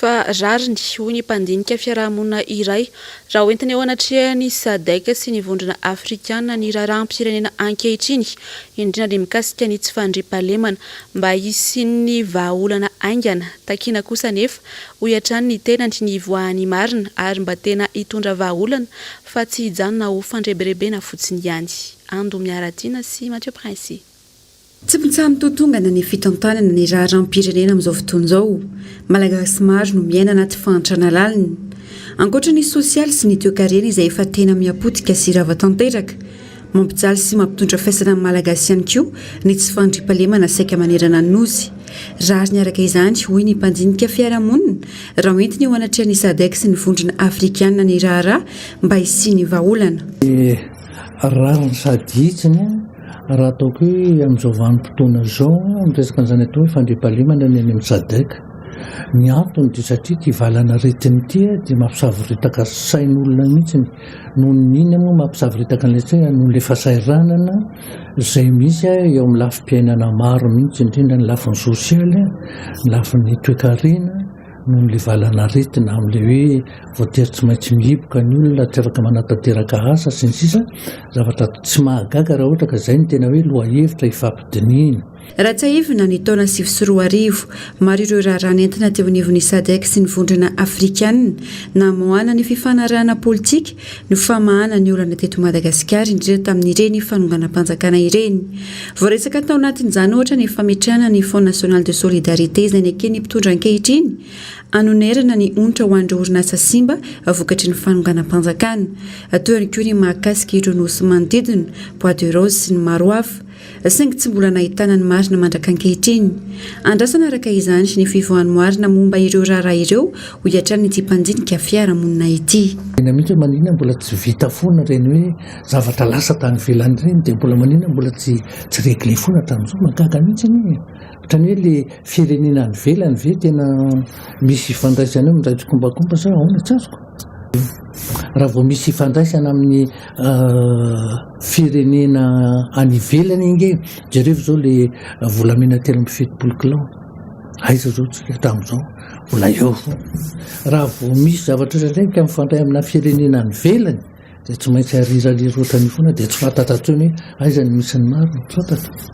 Fa rariny, hoy ny mpandinika fiarahamonina iray, raha hoentina eo anatrehan'ny Sadec sy ny Vondrona Afrikana ny raharaham-pirenena ankehitriny, indrindra ny mikasika ny tsy fandriampahalemana, mba hisian'ny vahaolana haingana. Takiana kosa anefa, hoy hatrany ny tenany, ny hivoahan'ny marina ary mba tena hitondra vahaolana fa tsy hijanona ho fandrebirebena fotsiny ihany. Ando Miaratiana sy Mathieu Princi.
Tsy mitsaha-mitotongana ny fitantanana ny raharaham-pirenena amin'izao fotoana izao. Malagasy maro no miaina anaty fahantrana lalina. Ankoatra ny sosialy sy ny toekarena izay efa tena miha-potika sy rava tanteraka. Mampijaly sy mampitondra faisana ny Malagasy ihany koa ny tsy fandriampahalemana saika manerana ny Nosy. Rariny araka izany, hoy ny mpandinika fiarahamonina, raha hoentina eo anatrehan'ny Sadec sy ny Vondrona Afrikanina ny raharaha mba hisian'ny vahaolana.
Rariny sady hitsiny raha ataoko hoe amin'izao vanim-potoana izao miresaka an'izany atao hoe fandriampahalemana ny any amin'ny Sadec. Ny antony dia satria ity valan'aretina ity dia mampisavoritaka sain'olona mihitsy. Noho ny inona moa mampisavoritaka an'ilay saina? Noho ilay fahasahiranana izay misy eo amin'ny lafim-piainana maro mihitsy, indrindra ny lafiny sosialy, ny lafiny toekarena, noho ilay valan'aretina amin'ilay hoe voatery tsy maintsy mihiboka ny olona, tsy afaka manatanteraka asa sy ny sisa. Zavatra tsy mahagaga raha ohatra ka izay no tena hoe lohahevitra ifampidinihina.
Raha tsiahivina, ny taona 2009, maro ireo raharaha nentina teo anivon'ny Sadec sy ny Vondrona Afrikanina namoahana ny fifanarahana politika no famahana ny olana teto Madagasikara, indrindra tamin'ireny fanonganam-panjakana ireny. Voaresaka tao anatin'izany ohatra ny fametrahana ny Fonds National de Solidarité izay neken'ny mpitondra ankehitriny hanonerana ny onitra ho an'ireo orinasa simba vokatry ny fanonganam-panjakana. Toy ihany koa ny mahakasika ireo nosy manodidina, Bois de Rose sy ny maro hafa. saingy tsy mbola nahitana ny marina mandrak'ankehitriny. Andrasana araka izany ny fivoahan'ny marina momba ireo raharaha ireo, hoy hatrany ity mpandinika fiarahamonina ity.
Tena mihitsy hoe maninona mbola tsy vita foana ireny hoe zavatra lasa tany ivelany ireny dia mbola maninona mbola tsy tsy réglé foana hatramin'izao, mahagaga mihitsy anie e! Ohatran'ny hoe le firenena any ivelany ve tena misy ifandraisany eo miray tsikombakomba sa ahoana tsy azoko? Raha vao misy ifandraisana amin'ny firenena any ivelany ange, jereo izao le volamena 73 kilao, aiza izao tsika hatramin'izao, mbola eo foana. Raha vao misy zavatra ohatran'izay ka mifandray amina firenena any ivelany dia tsy maintsy arirariry ohatran'io foana dia tsy fantatra intsony hoe aiza no misy ny marina, tsy fantatra.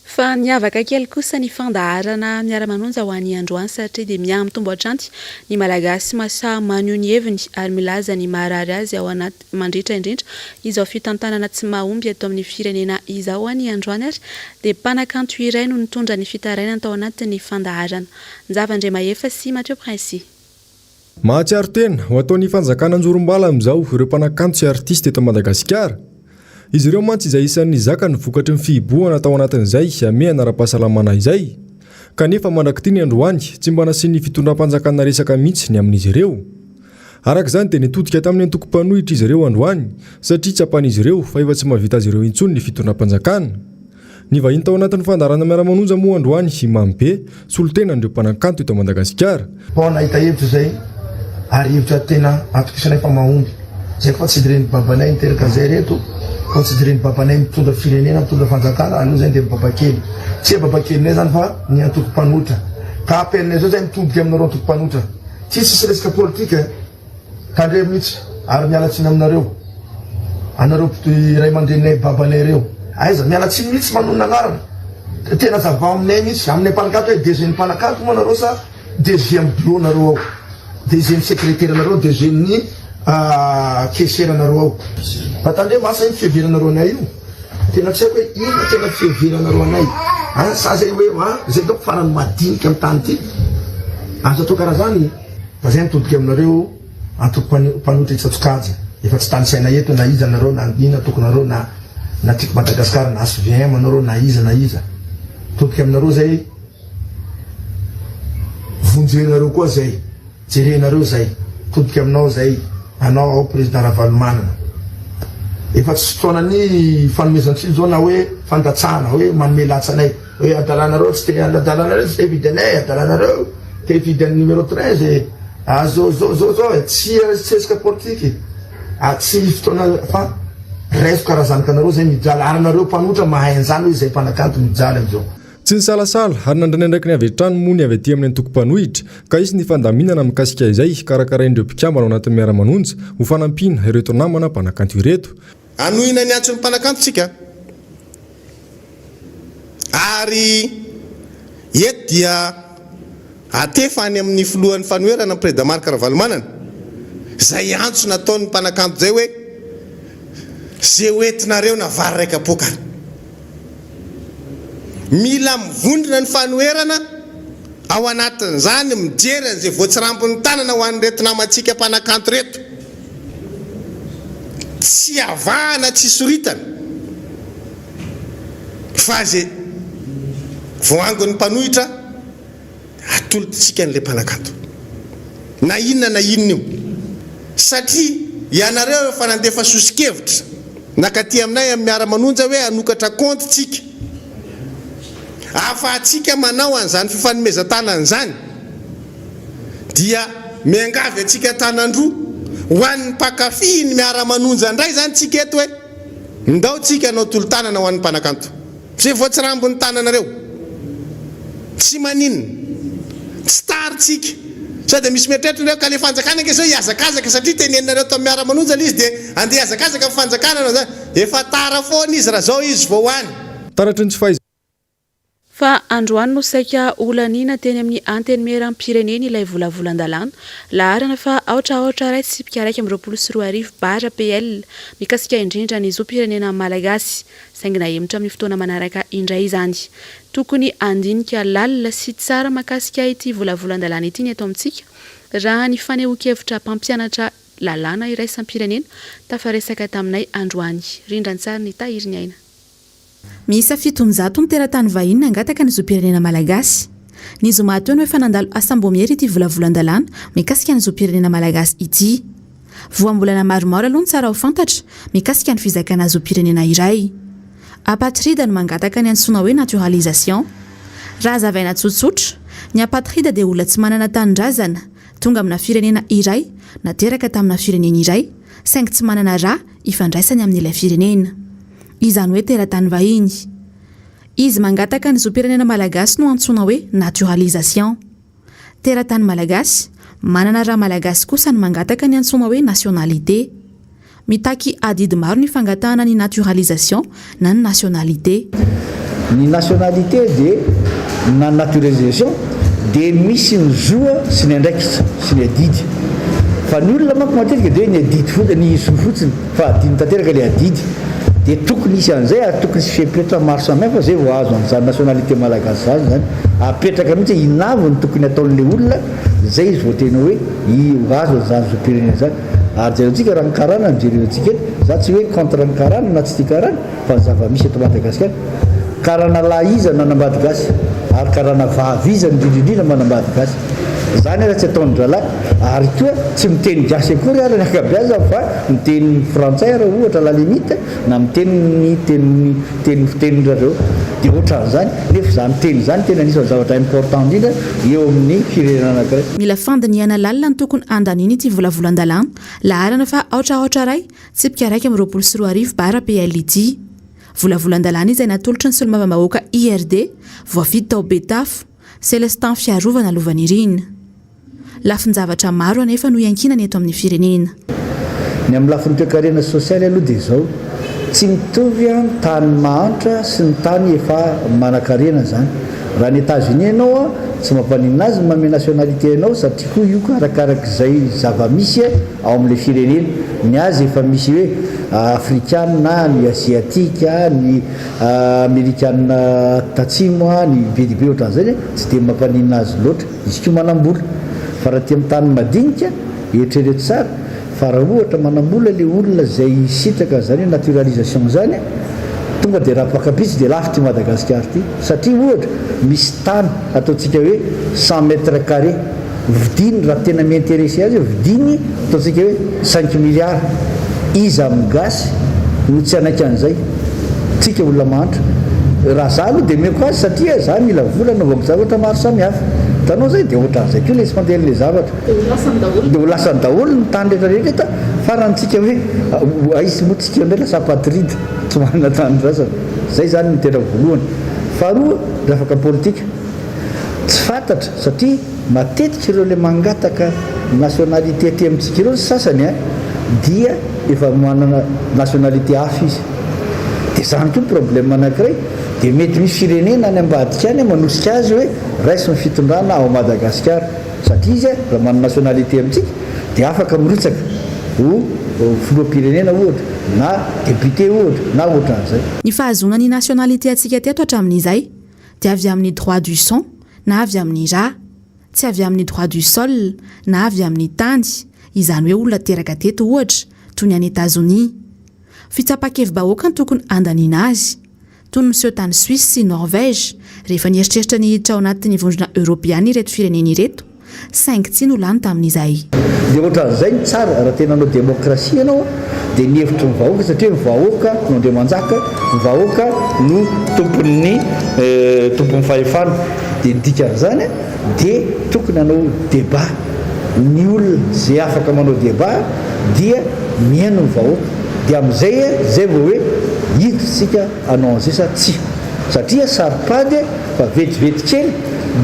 Fa niavaka kely kosa ny fandaharana Miara-manonja ho an'ny androany satria dia miha-mitombo hatrany ny Malagasy masahy maneho ny heviny ary milaza ny maharary azy ao anaty mandritra indrindra izao fitantanana tsy mahomby eto amin'ny firenena izao. Ny androany ary dia mpanakanto iray no nitondra ny fitarainany tao anatin'ny fandaharana. Njava Andriamahefa sy Mathieu Princi.
Mahatsiaro tena ho ataon'ny fanjakana anjorom-bala amin'izao ireo mpanakanto sy artista eto Madagasikara. Izy ireo mantsy izay isan'ny nizaka ny vokatry ny fihibohana tao anatin'izay hamehana ara-pahasalamana izay. Kanefa mandrak'ity ny androany, tsy mba nasian'ny fitondram-panjakana resaka mihitsy ny amin'izy ireo. Araka izany dia nitodika tamin'ny antoko mpanohitra izy ireo androany satria tsapan'izy ireo fa efa tsy mahavita azy ireo intsony ny fitondram-panjakana. Nivahiny tao anatin'ny fandaharana Miara-manonja moa androany i Mamy Be, solontenan'ireo mpanakanto eto Madagasikara.
Bon nahita hevitra izay ary hevitra tena atokisanay fa mahomby. Zay koa tsy jeren'ny babanay niteraka an'izay reto, koa tsy jeren'ny babanay mitondra firenena mitondra fanjakana, aleo zay ndeha babakely. Tsia babakelinay zany fa ny antoko mpanohitra. Ka appel-nay zao zay mitodika aminareo antoko mpanohitra. Ty tsisy resaka politika e. Tandremo mihitsy ary miala tsiny aminareo anareo mpitohy ray aman-dreninay babanay reo. Aiza? Miala tsiny mihitsy manonona anarana. Tena zavao aminay mihitsy, aminay mpanakanto hoe DG ny mpanakanto moa nareo sa DG amin'ny bureau nareo ao? DG ny secrétaire nareo, DG ny caissière nareo ao. Fa tandremo asa iny fiheveranareo anay io. Tena tsy haiko hoe inona tena fiheveranareo anay. An, sa zay hoe an, zay donc farany madinika amin'ny tany ity. Azo atao karaha zany. Fa zay mitodika aminareo antoko mpanohitra isan-tsokajiny, efa tsy tanisaina eto na iza nareo na inona antokonareo na na Tiako Madagascar na HVM anareo na iza na iza. Mitodika aminareo zay, vonjenareo koa zay, jerenareo zay, mitodika aminao zay, anao ao Président Ravalomanana. Efa tsy fotoanan'ny fanomezan-tsiny zao na hoe fandatsahana hoe manome latsa anay. Hoe adalanareo tsy te adalanareo tsy te hividy anay adalanareo te hividy an'ny numéro 13 e ah zao zao zao zao e tsy tsy resaka politique e ah tsy fotoana fa raiso karaha zanakanareo zay mijaly ary nareo mpanotra mahay an'izany hoe izay mpanakanto mijaly am'izao.
Tsy nisalasala ary nandray ny andraikiny avy hatrany moa ny avy aty amin'ny antoko mpanohitra ka hisy ny fandaminana mikasika izay karakarain'ireo mpikambana ao anatin'ny Miara-manonja ho fanampiana ireto namana mpanakanto ireto.
Hanohina ny antson'ny mpanakanto isika ary eto dia atefa any amin'ny filohan'ny fanoherana Preda Marc Ravalomanana izay antso nataon'ny mpanakanto izay hoe ze hoentinareo na vary iray kapoaka ary. Mila mivondrona ny fanoherana ao anatin'izany mijery an'izay voatsirambin'ny tanana ho an'ireto namantsika mpanakanto ireto. Tsy avahana tsy soritana fa ze voaangon'ny mpanohitra atolotsika an'ilay mpanakanto. Na inona na inona io. Satria ianareo efa nandefa soso-kevitra nakaty aminay amin'ny miara-manonja hoe hanokatra kaonty tsika. Ahafahantsika manao an'izany fifanomezan-tanana izany dia miangavy antsika an-tanan-droa ho an'ny mpankafy ny miara-manonja indray izany tsika eto hoe ndao tsika hanao tolo-tanana ho an'ny mpanakanto. Tsy voatsirambin'ny tananareo. Tsy maninona. Tsy tary tsika. Sao dia misy mieritreritra nareo ka le fanjakana ange zao hihazakazaka satria teneninareo tao miara-manonja le izy dia andeha hihazakazaka ny fanjakana na zany. Efa tara foana izy raha zao izy vao any.
Taratry ny tsy fahaiza.
Fa androany no saika holaniana teny amin'ny Antenimierampirenena ilay volavolan-dalàna laharana faha aotra aotra iray tsipika 2021 barre PL mikasika indrindra ny zom-pirenena malagasy saingy nahemotra amin'ny fotoana manaraka indray izany. Tokony handinika lalina sy tsara mahakasika ity volavolan-dalàna ity ny eto amintsika raha ny fanehoan-kevitra mpampianatra lalàna iraisam-pirenena tafaresaka taminay androany. Rindran-tsary ny Tahiry ny Aina. Miisa 700 ny teratany vahiny nangataka ny zom-pirenena malagasy. Ny zoma teo no efa nandalo asam-boamiera ity volavolan-dalàna mikasika ny zom-pirenena malagasy ity. Voambolana maromaro aloha no tsara ho fantatra mikasika ny fizakana zom-pirenena iray. Apatride no mangataka ny antsoina hoe naturalisation. Raha hazavaina tsotsotra, ny apatride dia olona tsy manana tanindrazana, tonga amina firenena iray na teraka tamina firenena iray, saingy tsy manana rà ifandraisany amin'ilay firenena. Izany hoe teratany vahiny. Izy mangataka ny zom-pirenena malagasy no antsoina hoe naturalisation. Teratany malagasy, manana rà malagasy kosa no mangataka ny antsoina hoe nationalité. Mitaky adidy maro ny fangatahana ny naturalisation na ny nationalité.
Ny nationalité dia na naturalisation dia misy ny zo sy ny andraikitra sy ny adidy. Fa ny olona manko matetika dia hoe ny adidy fotsiny, ny zo fotsiny. Fa adino tanteraka ilay adidy. Dia tokony hisy an'izay ary tokony hisy fepetra maro samihafa izay vao azo an'izany nationalité malagasy izany izany. Apetraka mihitsy hoe inona avy no tokony ataon'ilay olona izay izy vao tena hoe ho azo an'izany zom-pirenena izany. Ary jerentsika raha ny karana no jerentsika eto, za tsy hoe contre ny karana na tsy tia karana fa ny zava-misy eto Madagasikara, karana lahy iza no nanambady gasy ary karana vavy iza indrindra indrindra manambady gasy. Zany ara tsy ataon-dralahy. Ary koa tsy miteny gasy akory ara ny ankabeazany fa miteny frantsay ara ohatra à la limite na miteny ny teny teny fitenin-drareo. Dia ohatran'izany. Nefa izany teny izany tena anisan'ny zavatra important indrindra eo amin'ny firenena anankiray.
Mila fandinihana lalina ny tokony handaniana ity volavolan-dalàna laharana faha aotra aotra iray tsipika 2021 barre PL ity. Volavolan-dalàna izay natolotry ny solombavambahoaka IRD voafidy tao Betafo, Celestin Fiarovana Lovanirina. Lafin-javatra maro anefa no iankinany eto amin'ny firenena.
Ny amin'ny lafiny toekarena sy sosialy aloha dia izao, tsy mitovy ny tany mahantra sy ny tany efa manankarena izany. Raha any Etats-Unis ianao an, tsy mampaninona azy ny manome nationalité anao satria koa io arakarak'izay zava-misy ao amin'ilay firenena. Ny azy efa misy hoe afrikana, ny asiatika, ny Amerikana tatsimo a, ny be dia be ohatran'izay tsy dia mampaninona azy loatra, izy koa manam-bola. Fa raha aty amin'ny tany madinika, eritrereto tsara fa raha ohatra manam-bola ilay olona izay hisitraka an'izany hoe naturalisation izany, tonga dia rapakapitsy dia lafo ity Madagasikara ity. Satria ohatra misy tany ataontsika hoe cent mètres carrés, Vidiny raha tena mi-interesser azy io, vidiny ataontsika hoe cinq milliards. Iza amin'ny gasy no tsy hanaiky an'izay? Tsika olona mahantra. Raha za aloha dia omeko azy satria za mila vola anaovako zavatra maro samihafa. Hitanao zay? Dia ohatran'izay koa ilay izy fandehan'ilay zavatra. Dia ho lasany daholo. Dia ho lasany daholo ny tany rehetra rehetra eto. Farany tsika hoe aiza moa tsika indray lasa apatride, tsy manana tanindrazana. Zay zany no tena voalohany. Faharoa, resaka politika. Tsy fantatra satria matetika ireo le mangataka nationalité aty amintsika ireo ny sasany a dia efa manana nationalité hafa izy dia zany koa problème anankiray dia mety misy firenena any ambadika any manosika azy hoe raiso ny fitondrana ao Madagasikara satria izy raha manana nationalité amintsika dia afaka mirotsaka ho filoham-pirenena ohatra na député ohatra na ohatran'izay.
Ny fahazoana ny nationalité antsika teto hatramin'izay dia avy amin'ny droit du sang na avy amin'ny ra, tsy avy amin'ny droit du sol na avy amin'ny tany, izany hoe olona teraka teto ohatra, toy ny any Etazonia. Fitsapan-kevi-bahoaka no tokony handaniana azy, toy ny miseho tany Suisse sy Norvège, rehefa nieritreritra ny hiditra ao anatin'ny Vondrona Eoropeana ireto firenena ireto, saingy tsy nolany tamin'izay.
Dia ohatran'izay no tsara raha tena hanao demokrasia ianao dia ny hevitry ny vahoaka satria ny vahoaka no andriamanjaka, ny vahoaka no tompon'ny tompon'ny fahefana. Dia ny dikan'izany dia tokony hanao débat ny olona izay afaka manao débat dia mihaino ny vahoaka dia amin'izay izay vao hoe hiditra isika hanao an'izay sa tsia satria saro-pady fa vetivety kely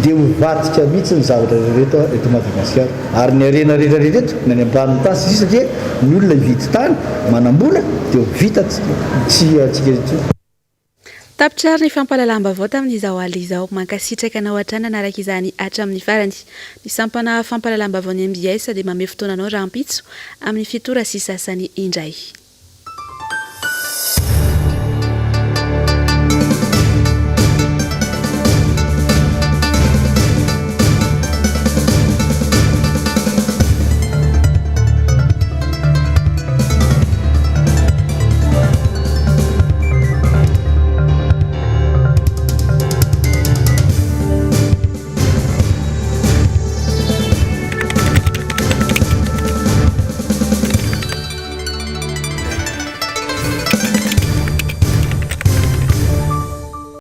dia ho vadika mihitsy ny zavatra rehetra eto Madagasikara ary ny harena rehetra rehetra eto ny any ambanin'ny tany sy ny sisa satria ny olona hividy tany manam-bola dia ho vita tsy antsika intsony.
Tapitra ary ny fampahalalam-baovao tamin'izao alina izao. Mankasitraka anao hatrany nanaraka izany hatramin'ny farany. Ny sampana fampahalalam-baovaon'ny mbs dia mamehy fotoana anao rahampitso amin'ny fito ora sy sasany indray.